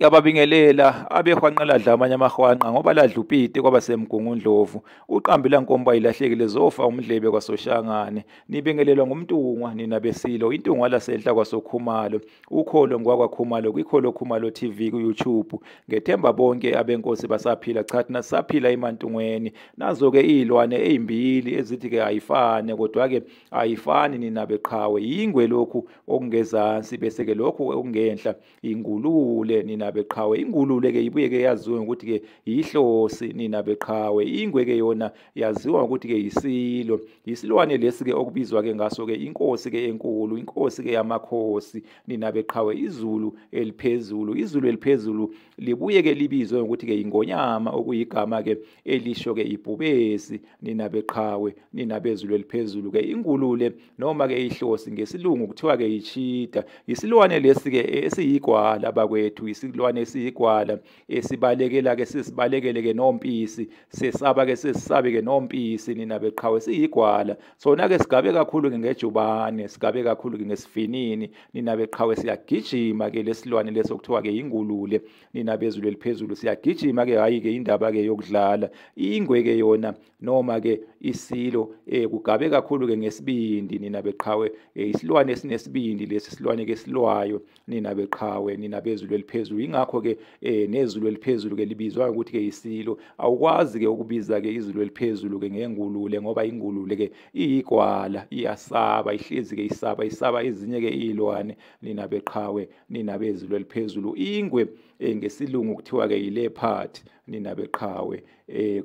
Yababingelela abehwanqela dla amanye amahwanqa ngoba ladla upiti kwaba semgungundlovu uqambi lankomba ilahlekile zofa umdlebe kwasoshangane nibingelelwa ngumntungwa nina besilo intungwa lasedla kwasokhumalo ukholo ngwakwakhumalo kwikholo khumalo TV ku YouTube ngethemba bonke abenkosi basaphila cha thina sisaphila emantungweni nazo ke izilwane ezimbili ezithi ke ayifane kodwa ke ayifani nina beqhawe INgwe lokhu okungezansi bese ke lokhu okungenhla ingulule nina beqhawe ingulule ke ibuye ke yaziwe ukuthi ke ihlosi nina beqhawe INgwe ke yona yaziwa ukuthi ke yisilo isilwane lesi ke okubizwa ke ngaso ke inkosi ke enkulu inkosi ke yamakhosi nina beqhawe izulu eliphezulu libuye ke libizwe ukuthi ke ingonyama okuyigama ke elisho ke ibhubesi nina beqhawe nina bezulu eliphezulu ke ingulule noma ke ihlosi ngesilungu kuthiwa ke ichita isilwane lesi ke esiyigwala bakwethu isilwane esiyigwala esibalekela ke sisibalekele ke nompisi sesaba ke sesisabe ke nompisi nina beqhawe siyigwala sona ke sigabe kakhulu ke ngejubane sigabe kakhulu ke ngesifinini nina beqhawe siyagijima ke lesilwane leso kuthiwa ke ingulule nina bezulu eliphezulu siyagijima ke hayi ke indaba ke yokudlala INgwe ke yona noma ke isilo kugabe kakhulu ke ngesibindi nina beqhawe isilwane esinesibindi lesi silwane ke silwayo nina beqhawe nina bezulu eliphezulu ingakho ke nezulu eliphezulu ke libizwa ukuthi ke isilo awukwazi ke ukubiza ke izulu eliphezulu ke ngengulule ngoba ingulule ke iyigwala iyasaba ihlezi ke isaba ezinye ke izilwane nina beqhawe nina bezulu eliphezulu INgwe ngesilungu kuthiwa ke yileopard nina beqhawe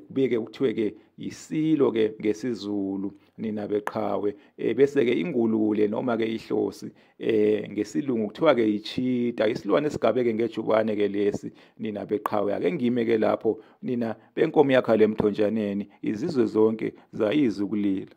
kubike kuthiwe ke isilo ke ngesizulu nina beqhawe bese ke ingulule noma ke ihlosi ngesilungu kuthiwa ke ichita isilwane esigabe ke ngejubane ke lesi nina beqhawe ake ngime ke lapho nina benkomo yakha lemthonjaneni izizwe zonke zayiza ukulila.